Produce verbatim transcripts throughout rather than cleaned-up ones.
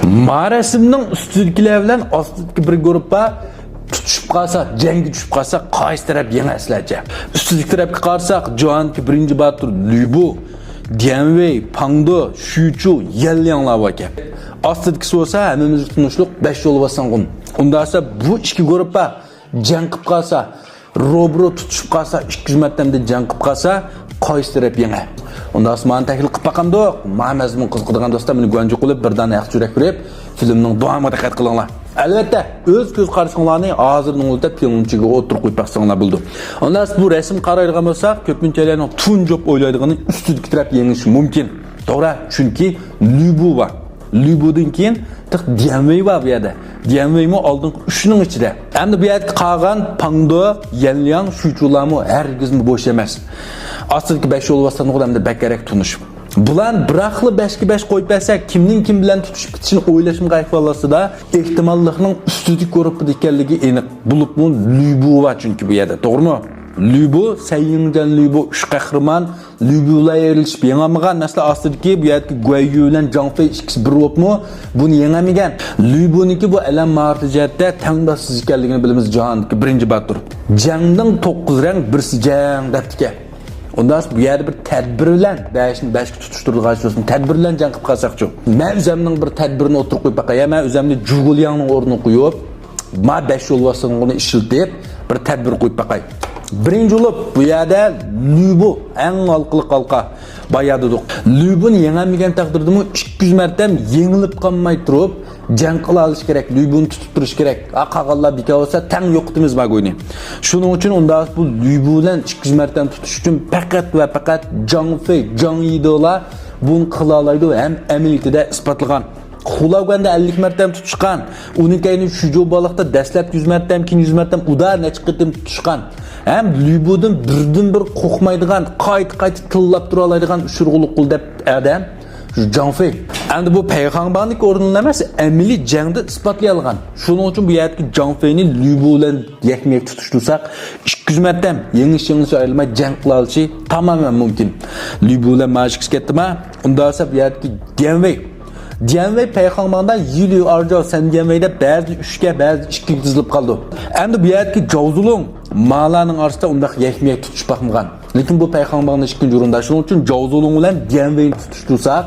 ما رەسىمنىڭ ئۈستىدىكىلەر بىلەن ئاستىدىكى بىر گۇرۇپپا تۇتۇشۇپ قالسا، جەڭگە چۈشۈپ قالسا، قايسى تەرەپ يېڭەر سىلەرچە؟ ئۈستىدىكى تەرەپكە قارىساق، جاھاندىكى بىرىنچى باتۇر لۈبۇ، ديەنۋېي، پاڭدو، شۈچۇ، يەنلياڭلار باركەن. ئاستىدىكىسى بولسا ھەممىمىزگە تونۇشلۇق بەش يولۋاس سانغۇن. ئۇنداق بولسا بۇ ئىككى گۇرۇپپا جەڭ قىلىپ قالسا، روبرو تۇتۇشۇپ قالسا، ئىككى يۈز مەرتەمدە جەڭ قىلىپ قالسا، قايسى تەرەپ يېڭەر؟ ئۇنداق بولسا مانا تەھلىل قىلىپ باقامدۇق؟ ما مەزمۇن قىزىقىدىغان دوستلار، مېنى گۇەنجۇ قىلىپ، بىر دانە ھەق يۈرەك بېرىپ، فىلىمنىڭ داۋامىغا دىققەت قىلىڭلار. ئەلۋەتتە، ئۆز كۆز قارىشىڭلارنى ھازىرنىڭ ئۆزىدە پىڭلۇنچىگە ئوتتۇرىغا قويۇپ باقساڭلار بولىدۇ. ئۇنداق بۇ رەسىم قارايدىغان بولساق، كۆپىنچىلەرنىڭ تۇنجۇپ ئويلايدىغىنى ئۈستىدىكى تەرەپ يېڭىشى مۇمكىن. توغرا، چۈنكى لۈبۇ بار. لۈبۇدىن كېيىن تېخى ديەنۋېي بار بۇ يەردە. ديەنۋېيمۇ ئالدىنقى ئۈچنىڭ ئىچىدە. ئەمدى بۇ يەردىكى قالغان پاڭدو، يەنلياڭ، شۈچۇلارمۇ ھەرگىزمۇ بوش ئەمەس. ئاستىدىكى بەش يولۋاستان ئۇ ئەمدى بەكرەك تونۇش. بۇلارنى بىراقلا بەشكە بەش قويۇپ بەرسەك، كىمنىڭ كىم بىلەن تۇتۇشۇپ كېتىشىنى ئويلاشمىغان ئەھۋال ئاستىدا، ئېھتىماللىقنىڭ ئۈستىدىكى گۇرۇپپىدا ئىكەنلىكى ئېنىق. بولۇپمۇ لۈبۇ بار چۈنكى بۇ يەردە، توغرىمۇ؟ لۈبۇ، سەييىڭجەن لۈبۇ، ئۈچ قەھرىمان، لۈبۇ بىلەن ئېرىشىپ يېڭالمىغان، مەسىلەن، ئاستىدىكى بۇ يەردىكى گۇەييۈ بىلەن جاڭفېي ئىككىسى بىر بولۇپمۇ، بۇنى يېڭەلمىگەن. لۈبۇنىڭكى بۇ ئەلەم ماھارىتى جەھەتتە تەڭداشسىز ئىكەنلىكىنى بىلىمىز، جاھاندىكى بىرىنچى باتۇر. جەڭنىڭ توققۇز رەڭ، بىرسى جەڭ دەپتىكەن. ئۇنداق بۇ يەردە بىر تەدبىر بىلەن، بەشنى بەشكە تۇتۇشتۇرىدىغان شۇ تەدبىر بىلەن جەڭ قىلىپ قالساقچۇ؟ مەن ئۆزەمنىڭ بىر تەدبىرىنى ئوتتۇرىغا قويۇپ باقاي. يا مەن ئۆزەمنى جۇگۇلياڭنىڭ ئورنىغا قويۇپ، ما بەش يولۋاستانغۇنى ئىشلىتىپ، بىر تەدبىر قويۇپ باقاي. بىرىنچى بولۇپ، بۇ يەردە لۈبۇ، ئەڭ ھالقىلىق ھالقا. بايا دېدۇق. لۈبۇنى يېڭەلمىگەن تەقدىردىمۇ ئىككى يۈز مەرتەم يېڭىلىپ قالماي تۇرۇپ، جەڭ قىلالىشى كېرەك، لۈبۇنى تۇتۇپ تۇرۇشى كېرەك. ھا، قالغانلار بىكار بولسا، تەڭ يوقىتىمىز ماگۇينى. شۇنىڭ ئۈچۈن ئۇنداق بۇ لۈبۇ بىلەن ئىككى يۈز مەرتەم تۇتۇش ئۈچۈن پەقەت ۋە پەقەت جاڭفېي، جاڭ يىدېلا بۇنى قىلالايدۇ ھەم ئەمەلىيىتىدە ئىسپاتلىغان. خۇلاگۈەندە ئەللىك مەرتەم تۇتۇشقان، ئۇنىڭ كەينى شۈجۇ بالىقتا دەسلەپتە يۈز مەرتەم، كېيىن يۈز مەرتەم، ئۇدا نەچچە قېتىم تۇتۇشقان. ھەم لۈبۇدىن بىردىن بىر قورقمايدىغان، قايتا-قايتا تىللاپ تۇرالايدىغان ئۇچۇرغۇلۇق قۇل دەپ ئادەم شۇ جاڭفېي. ئەمدى بۇ پەيخاڭباندىكى ئورنىنى ئەمەس، ئەمەلىي جەڭدە ئىسپاتلىيالىغان. شۇنىڭ ئۈچۈن بۇ يەردىكى جاڭفېينى لۈبۇ بىلەن يەكمە-يەك تۇتۇشتۇرساق، ئىككى يۈز مەرتەم يېڭىش-يېڭىلىش ئايرىلماي جەڭ قىلالىشى تامامەن مۇمكىن. لۈبۇ بىلەن ماژىكىس كەتتىما، ئۇنداق بولسا بۇ يەردىكى ديەنۋېي. ديەنۋېي پەيخاڭباڭدا يىليۇ، ئارجاۋ، سەن ديەنۋېي دەپ بەزىدە ئۈچكە، بەزىدە ئىككىگە تىزىلىپ قالىدۇ. ئەمدى بۇ يەردىكى جاۋزۇلۇڭ مالانىڭ ئارىسىدا ئۇنداق يەكمە-يەك تۇتۇشۇپ باقمىغان. لېكىن بۇ پەيخاڭباڭدا ئىككىنچى ئورۇندا. شۇنىڭ ئۈچۈن جاۋزۇلۇڭ بىلەن ديەنۋېينى تۇتۇشتۇرساق،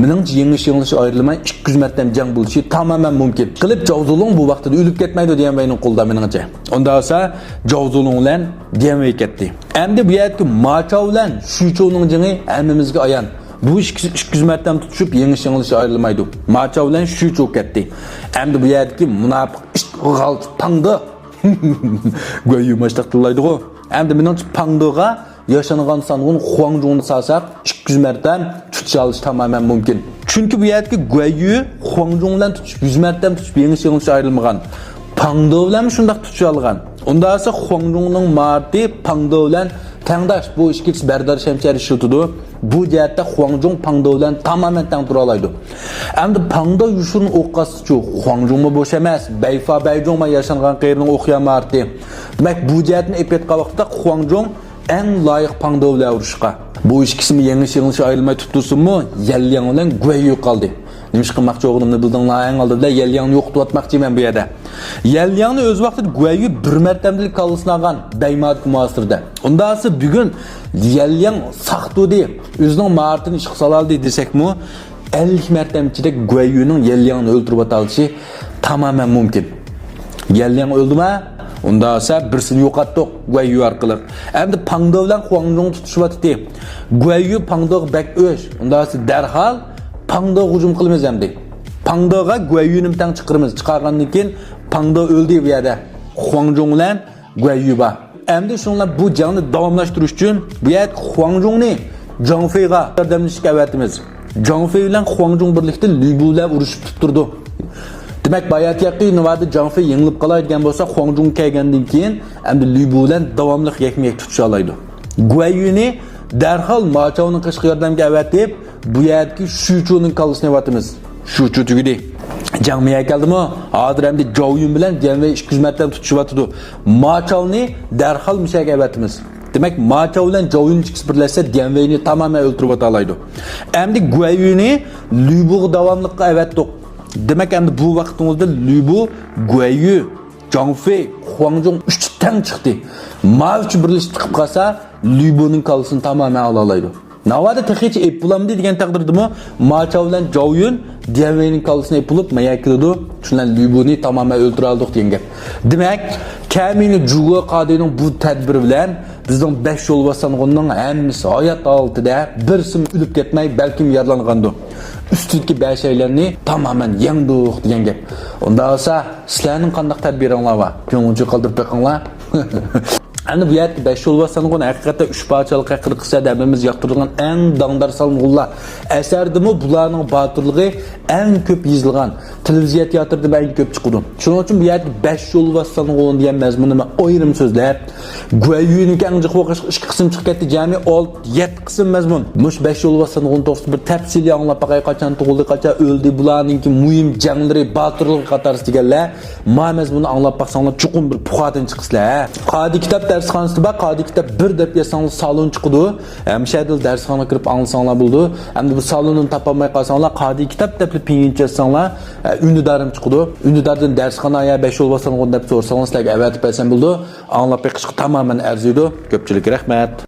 مېنىڭچە يېڭىش-يېڭىلىش ئايرىلماي ئىككى يۈز مەرتەم جەڭ بولۇشى تامامەن مۇمكىن. قىلىپ جاۋزۇلۇڭ بۇ ۋاقتىدا ئۆلۈپ كەتمەيدۇ ديەنۋېينىڭ قولىدا مېنىڭچە. ئۇنداق بولسا جاۋزۇلۇڭ بىلەن ديەنۋېي كەتتى. ئەمدى بۇ يەردىكى ماچاۋ بىلەن شۈچۇنىڭ جېڭى ھەممىمىزگە ئايان. بۇ ئىككىسى ئىككى يۈز مەرتەم تۇتۇشۇپ، يېڭىش-يېڭىلىش ئايرىلمايدۇ. ماچاۋ بىلەن شۈچۇ كەتتى. ئەمدى بۇ يەردىكى مۇناپىق ئىت غالچى پاڭدو. گۇەييۈ ماشتاق تىللايدىغۇ. ئەمدى مېنىڭچە پاڭدوغا ياشانغان سانغۇن خۇاڭجۇڭنى سالساق، ئىككى يۈز مەرتەم تۇتۇشالىشى تامامەن مۇمكىن. چۈنكى بۇ يەردىكى گۇەييۈ خۇاڭجۇڭ بىلەن تۇتۇشۇپ، يۈز مەرتەم تۇتۇشۇپ، يېڭىش-يېڭىلىش ئايرىلمىغان. پاڭدو بىلەنمۇ شۇنداق تۇتۇشالغان. ئۇنداق بولسا خۇاڭجۇڭنىڭ ماھارىتى پاڭدو بىلەن تەڭداش، بۇ ئىككىلىسى بەردار شەمشەر ئىشلىتىدۇ. بۇ جەھەتتە خۇاڭجۇڭ پاڭدو بىلەن تامامەن تەڭ تۇرالايدۇ. ئەمدى پاڭدو يوشۇرۇن ئوق ئاتسىچۇ، خۇاڭجۇڭمۇ بوش ئەمەس، بەيفا بەيجۇڭما ياشانغان قېرىنىڭ ئوقيا ماھارىتى. دېمەك، بۇ جەھەتتىن ئېلىپ كەتكەن ۋاقىتتا خۇاڭجۇڭ ئەڭ لايىق پاڭدو بىلەن ئۇرۇشقا. بۇ ئىككىسىمۇ يېڭىش-يېڭىلىش ئايرىلماي تۇتۇلسىمۇ، يەنلياڭ بىلەن گۇەييۈ قالدى. نېمە ئىش قىلماقچى بولغىنىمنى بىلدىڭلار، ئەڭ ئالدى بىلەن يەنلياڭنى يوقىتىۋاتماقچى مەن بۇ يەردە. يەنلياڭنى ئۆز ۋاقتىدا گۇەييۈ بىر مەرتەمدىلا كاللىسىنى ئالغان بەيمادىكى مۇھاسىرىدە. ئۇنداقسا بۈگۈن يەنلياڭ ساقتۇدى، ئۆزىنىڭ ماھارىتىنى ئىشقا سالالدى دېسەكمۇ، ئەللىك مەرتەم ئىچىدە گۇەييۈنىڭ يەنلياڭنى ئۆلتۈرۈۋاتالىشى تامامەن مۇمكىن. يەنلياڭ ئۆلدىما؟ ئۇنداق بولسا بىرسىنى يوقاتتۇق گۇەييۈ ئارقىلىق. ئەمدى پاڭدو بىلەن خۇاڭجۇڭ تۇتۇشۇۋاتىتى. گۇەييۈ پاڭدوغا بەك ئۆچ. ئۇنداق بولسا دەرھال پاڭدوغا ھۇجۇم قىلىمىز ئەمدى. پاڭدوغا گۇەييۈنىمۇ تەڭ چىقىرىمىز. چىقارغاندىن كېيىن پاڭدو ئۆلدى بۇ يەردە. خۇاڭجۇڭ بىلەن گۇەييۈ بار. ئەمدى شۇنىڭ بىلەن بۇ جەڭنى داۋاملاشتۇرۇش ئۈچۈن بۇ يەردىكى خۇاڭجۇڭنى جاڭفېيغا ياردەملىشىشكە ئەۋەتىمىز. جاڭفېي بىلەن خۇاڭجۇڭ بىرلىكتە لۈبۇ بىلەن ئۇرۇشۇپ تۇتۇپ تۇرىدۇ. دېمەك، باياتىياقى ناۋادا جاڭفېي يېڭىلىپ قالاي دېگەن بولسا، خۇاڭجۇڭ كەلگەندىن كېيىن ئەمدى لۈبۇ بىلەن داۋاملىق يەكمۇ يەك تۇتۇشالايدۇ. گۇەييۈنى دەرھال ماچاۋنىڭ قېشىغا ياردەمگە ئەۋەتىپ، بۇ يەردىكى شۈچۇنىڭ كاللىسىنى ئېۋاتىمىز. شۈچۇ تۈگىدى. جاڭ مىيە كەلدىمۇ؟ ھازىر ئەمدى جاۋيۈن بىلەن ديەنۋېي ئىككى يۈز مەرتەم تۇتۇشۇۋاتىدۇ. ماچاۋنى دەرھال مىشەگە ئەۋەتىمىز. دېمەك، ماچاۋ بىلەن جاۋيۈن ئىككىسى بىرلەشسە، ديەنۋېينى تامامەن ئۆلتۈرۈۋاتالايدۇ. ئەمدى گۇەييۈنى لۈبۇغا داۋاملىققا ئەۋەتتۇق. دېمەك، ئەمدى بۇ ۋاقتىڭىزدا لۈبۇ، گۇەييۈ، جاڭفېي، خۇاڭجۇڭ ئۈچى تەڭ چىقتى. ما ئۈچى بىرلىشىپ چىقىپ قالسا، لۈبۇنىڭ كاللىسىنى تامامەن ئالالايدۇ. ناۋادا تېخىچە ئېپ بولامدى دېگەن تەقدىردىمۇ، ما چاۋ بىلەن جاۋ يۈن ديەنۋېينىڭ كاللىسىنى ئېپ بولۇپ، مەيەكىدىدۇ. شۇنىڭ بىلەن لۈبۇنى تامامەن ئۆلتۈرەلدۇق دېگەن گەپ. دېمەك، كەمىنە جۇگۇ قادىنىڭ بۇ تەدبىرى بىلەن بىزنىڭ بەش يولۋاس سانغۇننىڭ ھەممىسى ھايات ھالىتىدە، بىرسىمۇ ئۆلۈپ كەتمەي، بەلكىم يارىلانغاندۇ. ئۈستىدىكى بەشەيلەرنى تامامەن يەڭدۇق دېگەن گەپ. ئۇنداق بولسا، سىلەرنىڭ قانداق تەدبىرىڭلار بار؟ كۆڭۈلچى قالدۇرۇپ بېقىڭلار. ئەمدى بۇ يەردىكى بەش يولۋاس سانغۇن ھەقىقەتەن ئۈچ پادىشاھلىق ھەققىدە قىسسەدە ھەممىمىز ياقتۇرىدىغان ئەڭ داڭدار سانغۇنلار. ئەسەردىمۇ بۇلارنىڭ باتۇرلۇقى ئەڭ كۆپ يېزىلغان، تېلېۋىزىيە تىياتىرىدا ئەڭ كۆپ چىقىدۇ. شۇنىڭ ئۈچۈن بۇ يەردىكى بەش يولۋاس سانغۇن دېگەن مەزمۇننى مەن ئايرىم سۆزلەپ، گۇەييۈنىڭكى ئەڭ جىق ۋاقىت ئىككى قىسىم چىقىپ كەتتى، جەمئىي ئالتە، يەتتە قىسىم مەزمۇن. مۇشۇ بەش يولۋاس سانغۇن توغرىسىدا بىر تەپسىلىي ئاڭلاپ باقاي، قاچان تۇغۇلدى، قاچان ئۆلدى، بۇلارنىڭكى مۇھىم جەڭلىرى، باتۇرلۇقى قاتارسى دېگەنلەر ما مەزمۇننى ئاڭلاپ باقساڭلار، چوقۇم بىر پۇخادىن چىقىسىلەر. قادىي كىتاب دەرسخانىسى بار، قادىي كىتاب بىر دەپ يازساڭلار سالون چىقىدۇ. ھەمىشە دەرسخانىغا كىرىپ ئاڭلىساڭلار بولىدۇ. ئەمدى بۇ سالوننى تاپالماي قالساڭلار، قادىي كىتاب دەپلا پىڭيىنچە يازساڭلار، ئۈندىدارىم چىقىدۇ. ئۈندىداردىن دەرسخانا يا بەش يولۋاس سانغۇن دەپ سورىساڭلار، سىلەرگە ئەۋەتىپ بەرسەم بولىدۇ. ئاڭلاپ بېقىشقا تامامەن ئەرزىيدۇ. كۆپچىلىككە رەھمەت.